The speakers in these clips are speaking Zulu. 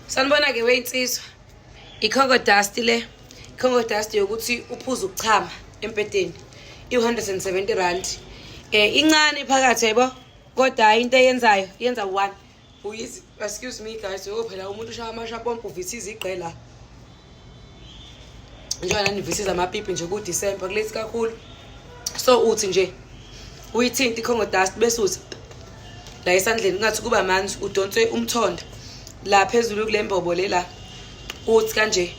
Sanibona-ke weyinsizwa. I-Congo dust le. I-Congo dust yokuthi uphuze ukuchama embhedeni. I-R170. Incane phakathi, yabo. Kodwa hayi, into eyenzayo yenza one. Uyizi, excuse me guys, yo phela umuntu ushaya amashapompo, uvithiza igqe la. Njengoba nanivithiza amapipi nje ku-December, kulethi kakhulu. So uthi nje uyithinta i-Congo dust, bese uthi la esandleni kungathi kuba manzi, udonse umthondo la phezulu kule mbobo le la, uthi kanje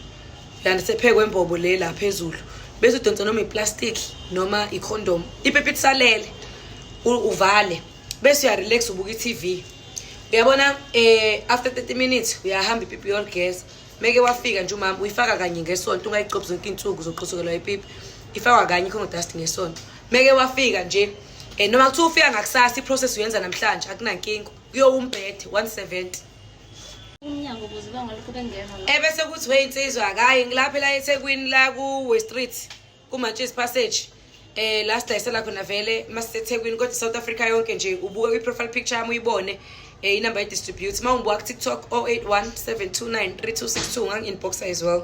yani sephekwe imbobo le la phezulu, bese udonsa noma iplastic noma icondom, ipipi lisalele, uvale, bese uyarelax, ubuka i-TV. Uyabona, after 30 minutes uyahamba, ipipi yoligeza. Meke wafika nje umama, uyifaka kanye ngesonto, ungayigcobi zonke iy'nsuku, uzoqhusukelwa ipipi. Ifakwa kanye i-Congo dust ngesonto. Meke wafika nje, noma kuthiwa ufika ngakusasa, iprocess uyenza namhlanje, akunankinga. Kuyowumbhede 170. Umnyango ukuze bangalokhu bengena la. Ebese kuthi, weyinsizwa, akayi ngilapha la eThekwini, la ku-West Street, kuMantshisi Passage, la sidayisela khona vele masiseThekwini, kodwa South Africa yonke nje. Ubuka kwi-profile picture yami, uyibone inamba ye-distributor. Uma ungibuka ku-TikTok, 081 729 3262, ungangi-inboxa as well.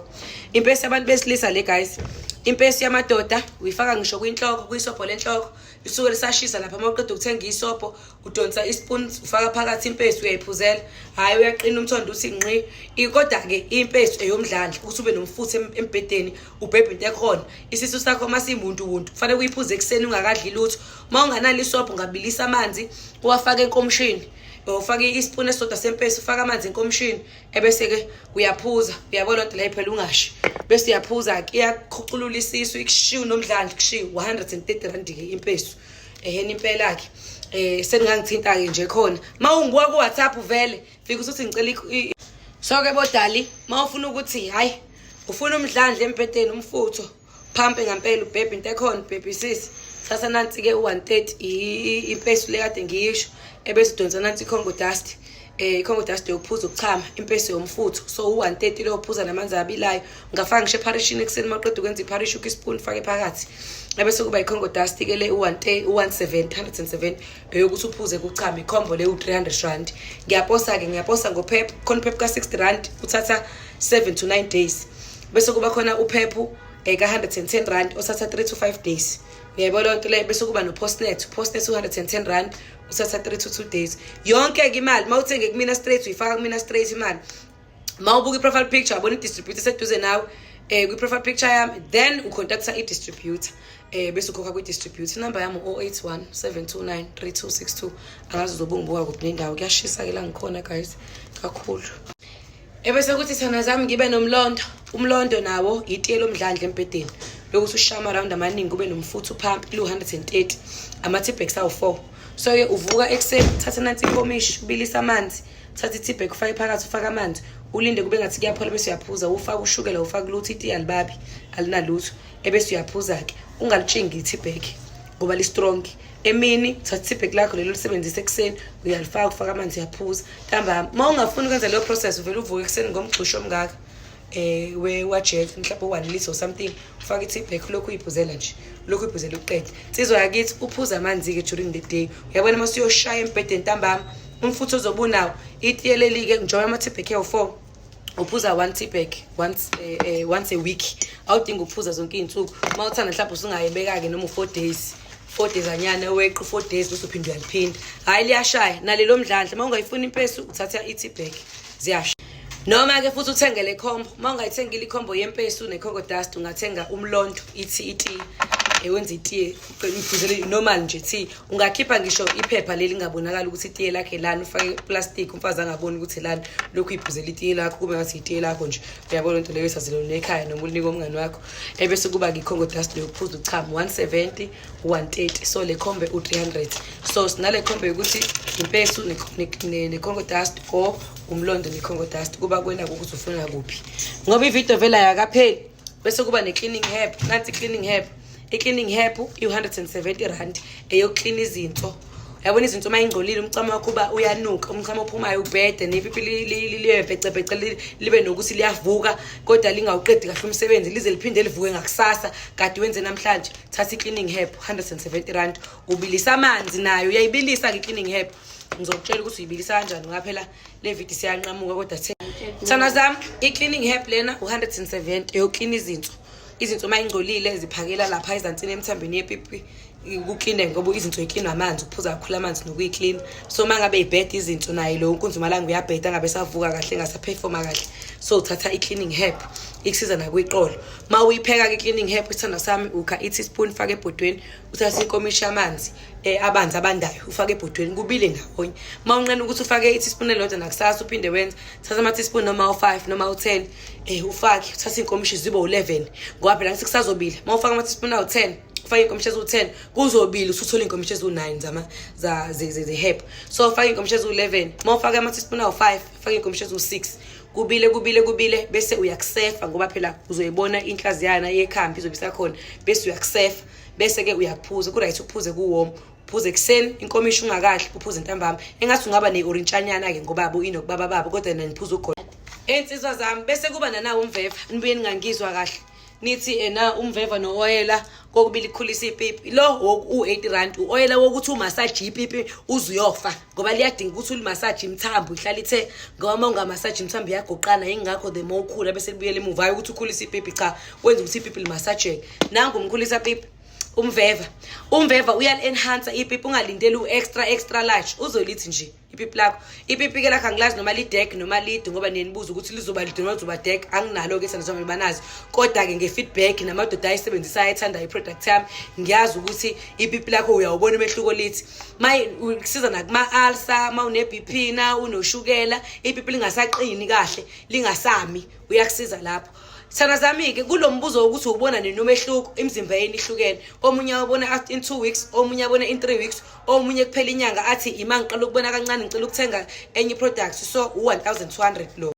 Impesi yabantu besilisa le guys, impesi yamadoda, uyifaka ngisho kwinhloko, kuyisobho lenhloko, lisuke lisashisa lapha. Uma uqeda ukuthenga isobho, udonsa ispoon, ufaka phakathi impesi, uyayiphuzela. Hhayi, uyaqina umthondo, uthi nqi. Kodwa-ke impesi eyomdlandla ukuthi ube nomfutho embhedeni, ubhebhe into ekhona. Isisu sakho masimuntu wuntu, kufanele uyiphuze ekuseni ungakadli lutho. Uma unganalo isobho, ungabilisa amanzi, uwafake enkomishini, ufake isipuni esisodwa sempesi, ufake amanzi enkomishini, ebese-ke uyaphuza. Uyabona loo nto leyo phela, ungashi, bese uyaphuza-ke, iyakhuculula isisu, ikushiwe nomdlandla, kushiwe. R130-ke impesu. Ehena impela-ke, seningangithinta-ke nje khona. Uma ungibuka ku-WhatsApp vele, fika usuthi ngicela so-ke bodali, uma ufuna ukuthi hhayi, ufuna umdlandla embhedeni, umfutho phampe ngampela, ubhebhe into ekhona, ubhebhisise, thatha nansi-ke u-130 impesu le kade ngiyisho, ebese udonsa nansi i-Congo dust, i-Congo dust yokuphuza ukuchama, impesu yomfutho. So u-130 lo, uphuza namanzi abilayo. Ungafaka ngisho epharishini ekuseni, uma uqeda ukwenza ipharishi, ukha ispoon, ufake phakathi. Ebese kuba i-Congo dust-ke le, u-170, 170, eyokuthi uphuze kuchama. Icombo le u-R300. Ngiyaposa-ke, ngiyaposa ngoPEP. Khona uPEP ka-R60, uthatha 7 to 9 days. Bese kuba khona uPEP ka-R110, othatha 3 to 5 days. Uyayibona loo nto leyo? Bese kuba no-Postnet. Postnet u-R110, uthatha 3 to 2 days. Yonke-ke imali, uma uthenge kumina straight, uyifaka kumina straight imali. Uma ubuka i-profile picture, wabona i-distributor eseduze nawe, kwi-profile picture yami, then ucontacta i-distributor, bese ukhokha kwi-distributor. Inamba yami u-081 729 3262. Angazi uzobe ungibuka kuphi nendawo. Kuyashisa-ke la ngikhona guys, kakhulu. Ebese kuthi thana zami, ngibe nomlondo. Umlondo nawo itiye lomdlandla embhedeni, lokuthi ushaye amarawundi amaningi, ube nomfutho uphampi. Lu-130, ama-teabags awu-4. So-ke uvuka ekuseni, uthathe nansi ikomishi, ubilise amanzi, uthathe i-teabag, ufake phakathi, ufake amanzi, ulinde kube ngathi kuyaphola, bese uyaphuza. Ufake ushukela, ufake lutho, itiye alibabi, alinalutho. Ebese uyaphuza-ke, ungalitshingi i-teabag ngoba li-strong. Emini uthatha i-teabag lakho lelo lisebenzise ekuseni, uyalifaka, ufaka amanzi, uyaphuza. Ntambama, uma ungafuni ukwenza leyo process, uvele uvuke ekuseni ngomgxusho omngaka we wajet, mhlawumbe u-1 litre or something, ufake i-teabag, lokhu uyiphuzela nje, lokhu uyiphuzela uqede. Insizwa yakithi, uphuza amanzi-ke during the day. Uyabona, uma usuyoshaya embhedeni ntambama, umfutho ozobe unawo. Itiye leli-ke, njengoba ama-teabag ewu-four, uphuza one teabag once a week. Awudingi ukuphuza zonke iy'nsuku. Uma uthanda, mhlawumbe usungayibeka-ke noma u-4 days, 4 days anyana, weqa u-4 days, bese uphinde uyaliphinda. Hhayi, liyashaya nalelo mdlandla. Uma ungayifuni impesu, uthatha i-teabag, ziyasha. Noma-ke futhi uthenge le combo. Uma ungayithengile icombo yempesu ne-Congo dust, ungathenga umlondo, ithi itiye, wenza itiye, uyiphuzele normal nje tea. Ungakhipha ngisho iphepha leli, lingabonakali ukuthi itiye lakhe lani, ufake iplastic, umfazi angaboni ukuthi lani. Lokhu uyiphuzela itiye lakho, kube ngathi itiye lakho nje. Uyabona into leyo, isazelo nekhaya noma ulinike umngani wakho. Ebese kuba-ke i-Congo dust yokuphuza uchamo, 170, 130. So le combo u-300. So sinale combo yokuthi impesu ne-Congo dust or umlondo ne-Congo dust. Kuba kwena ukuthi ufuna kuphi, ngoba ividiyo vele ayakapheli. Bese kuba ne-cleaning herb. Nansi i-cleaning herb. I-cleaning herb i-R170, eyokuklina izinso. Yabona izinto uma ingcolile, umchamo wakho uba uyanuka, umchamo ophumayo ubhede, nepipi liyebhecebhece, libe nokuthi liyavuka kodwa lingawuqedi kahle umsebenzi, lize liphinde livuke ngakusasa kade wenze namhlanje. Thatha i-cleaning herb, R170. Ubilisa amanzi nayo, uyayibilisa-ke i-cleaning herb. Ngizokutshela ukuthi uyibilisa kanjani ngoba phela le video siyanqamuka, kodwa the thana zami, i-cleaning herb lena u-170, eyoklina izinso. Izinso uma ingcolile ziphakela lapha ezansini emthambeni yepipi, kukline, ngoba izinso yiklinwa amanzi, ukuphuza kakhulu amanzi nokuyiklina. So uma ngabe ibheda izinso, naye lo nkunzimalanga uyabheda, angabe savuka kahle, engasaphefoma kahle. So uthatha i-cleaning herb, ikusiza nakwiqolo. Uma uyipheka-ke i-cleaning herb, isithando sami, ukha i-teaspoon, fake ebhodweni, uthathe inkomishi yamanzi abanzi abandayo, ufake ebhodweni, kubile ndawonye. Uma unqena ukuthi ufake i-teaspoon elilodwa nakusasa uphinde wenze, thatha ama-teaspoon noma u-5 noma u-10, ufake, uthathe iy'nkomishi zibe u-11, ngoba phela ngithi kusazobila. Uma ufaka ama-teaspoon awu-10, ufake iy'nkomishi eziwu-10, kuzobila, usuthola iy'nkomishi eziwu-9 ze-herb. So ufake iy'nkomishi eziwu-11. Uma ufake ama-teaspoon awu-5, ufake iy'nkomishi eziwu-6, kubile, kubile, kubile, bese uyakusefa, ngoba phela uzoyibona inhlaziyana yekhambi izobe isakhona. Bese uyakusefa, bese-ke uyakuphuza. Ku-right uphuze kuwoma, uphuze ekuseni inkomishi ungakadli, uphuze ntambama. Engathi ungaba ne-orintshanyana-ke ngoba bo inokubaba babo, kodwa yena niphuza ugona, ey'nsizwa zami. Bese kuba nanawo umveva. Nibuye ningangizwa kahle, nithi ena umveva no-oyela kokubili kukhulisa ipipi. Lo u-R80, u-oyela wokuthi umasaji ipipi uze uyofa, ngoba liyadinga ukuthi ulimasaje imithambo ihlala ithe, ngoba uma ungamasaji imithambo iyagoqana. Yingakho the more ukhula bese libuyela emuva. Hayi ukuthi ukhulisa ipipi, cha, wenza ukuthi ipipi limasajeke. Nangu umkhulisa pipi, umveva. Umveva uyali-enhance ipipi, ungalindeli u-extra extra large, uzolithi nje ipipi lakho. Ipipi-ke lakho angilazi noma lidek noma lide, ngoba niyenibuza ukuthi lizoba lide noma lizoba dek. Anginalo-ke sithando banazi, kodwa-ke nge-feedback namadoda ayisebenzisayo ethandayo i-product yami, ngiyazi ukuthi ipipi lakho uyawubona umehluko. Lithi kusiza nakuma-ulcer, ma une-BP na unoshukela, ipipi lingasaqini kahle, lingasami, uyakusiza lapho. Thana zami-ke, kulo mbuzo wokuthi ubona nini umehluko, imizimba yeni ihlukene. Omunye awubona in 2 weeks, omunye abona in 3 weeks, omunye kuphela inyanga athi ima ngiqala ukubona kancane, ngicela ukuthenga enye i-product. So u-1200 lo.